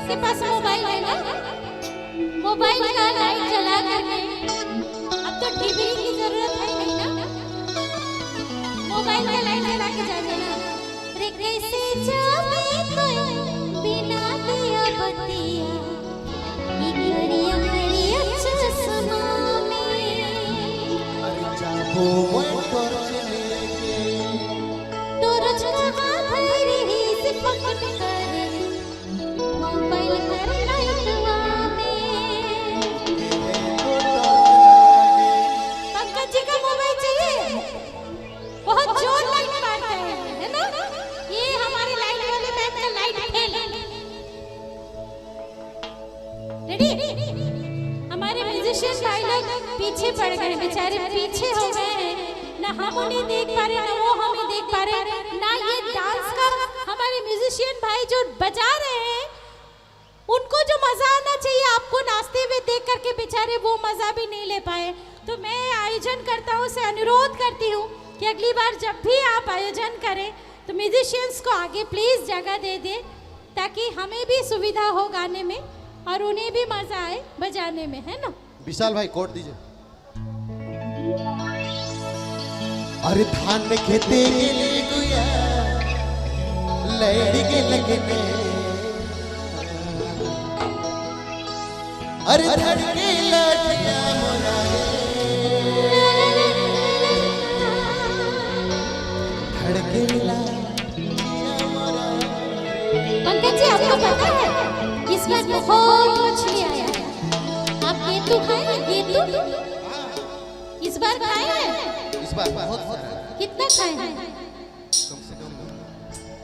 सबके पास मोबाइल है ना, मोबाइल का लाइट जला करके, अब तो टीवी की जरूरत है नहीं ना, मोबाइल का लाइट जला के जा ना। रे कैसे जावे तो बिना दिया बतिया, ई करिया करिया चश्मा में। अरे जाबो मैं टॉर्च लेके, टॉर्च कहाँ धरी से पकड़ कर मोबाइल कर लाइटवा में। तो टॉर्च लागे। पंकज जी का मोबाइल चाहिए, बहुत जोर लाइट मारता है ना? ये हमारे लाइट वाले मैम का लाइट फेल। रेडी? हमारे म्यूजिशियन भाई लोग पीछे पड़ गए, बेचारे पीछे हो गए हैं। ना हम उन्हें देख पा रहे, ना वो हमें देख पा रहे, ना ये डांस का हमारे म्यूजिशियन भाई जो बजा रहे हैं उनको जो मजा आना चाहिए, आपको नाचते हुए देख करके बेचारे वो मजा भी नहीं ले पाए। तो मैं आयोजन करता हूँ से अनुरोध करती हूँ कि अगली बार जब भी आप आयोजन करें तो म्यूजिशियंस को आगे प्लीज़ जगह दे दें, ताकि हमें भी सुविधा हो गाने में और उन्हें भी मज़ा आए बजाने में, है ना? विशाल भाई कोट दीजिए। अरे धान खेते गेले गुया लड़ के लगने, अरे धड़के लाठिया मोरा रे, धड़के लाठिया मोरा रे। पंकज जी आपको पता है इस बार बहुत मछली आया है। आप गेतू खाए हैं? गेतू इस बार खाए हैं? इस बार बहुत सारा। कितना खाए हैं? कम से कम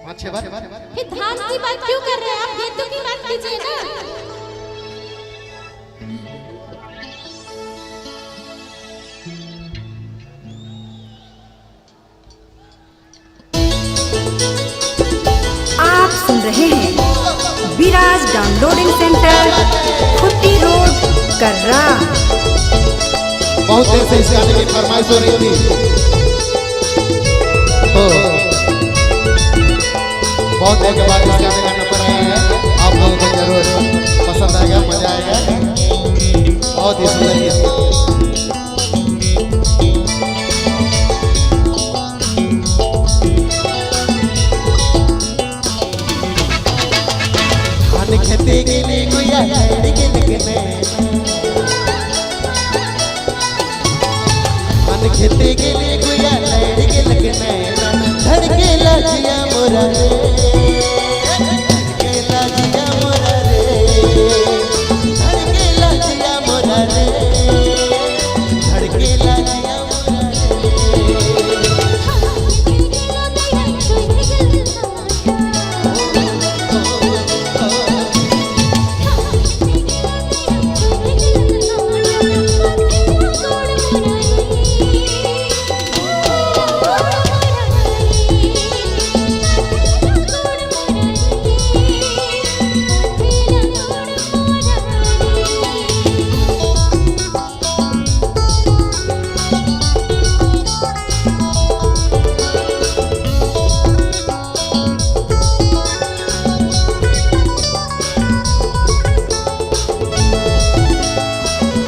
5-6 बार। फिर धान की बात क्यों कर रहे हैं आप? गेतू की बात कीजिए ना। आप सुन रहे हैं Viraj downloading centre, Khutti road, Karra. बहुत देर से इस गाने की फरमाइश हो रही थी, तो बहुत देर के बाद इस गाने का नंबर आया है। आप लोगों को जरूर पसंद आएगा, मजा आएगा। बहुत ही सुंदर गीत। धान खेते गेले गुया लड़ के लगने, धान खेते गेले गुया लड़ के लगने, धड़के लाजिया मोरा रे, धड़के लाजिया मोरा रे, धड़के लाजिया मोरा रे, धड़के लाजिया मोरा रे।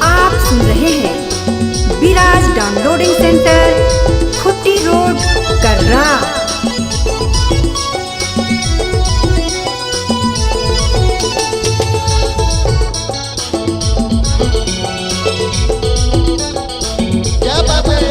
आप सुन रहे हैं Viraj downloading centre, Khutti road, Karra. क्या बात है?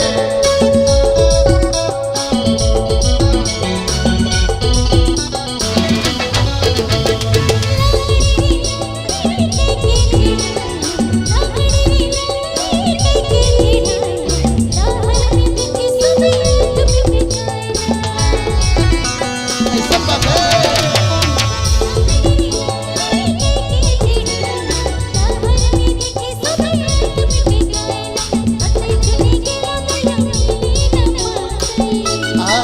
ऐसा बात है? आ,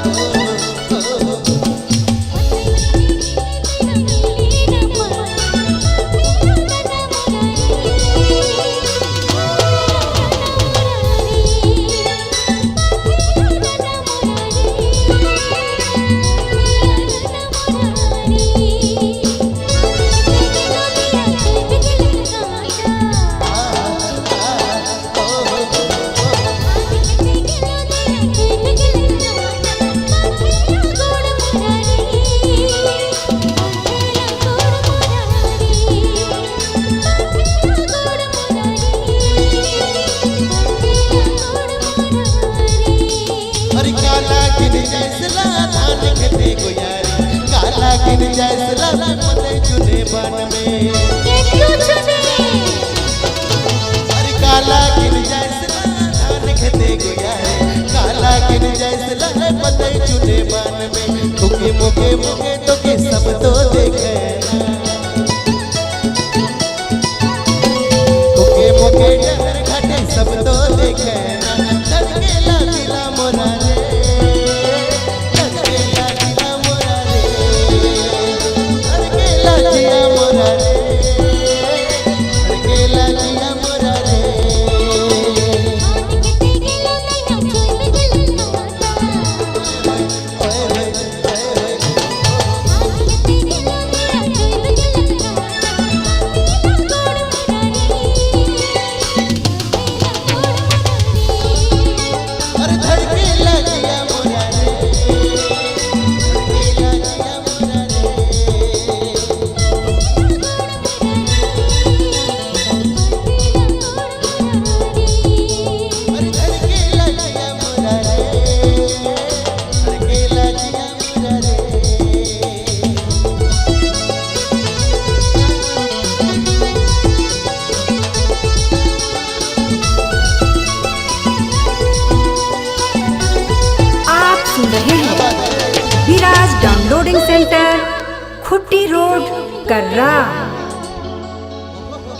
ओ, ओ, ओ। बन में। केतु चुने। अरे काला किन जैसे धान खेते गोया है, काला किन जैसे लहर पतई चुने बन में। तुके मुके मुके तो के सब तो देखे, तुके मुके डहर घाटे सब तो देखे। धड़केला दिला मोरा रे, धड़केला दिला मोरा रे, धड़केला जिया मोरा रे, धड़केला जिया मोरा रे। ओए होए ओए होए। अरे धड़केला जिया मोरा रे, धड़केला जिया मोरा रे। अरे धड़केला जिया मोरा रे, धड़केला जिया मोरा रे। आप सुन रहे हैं Viraj downloading centre, Khutti road, Karra.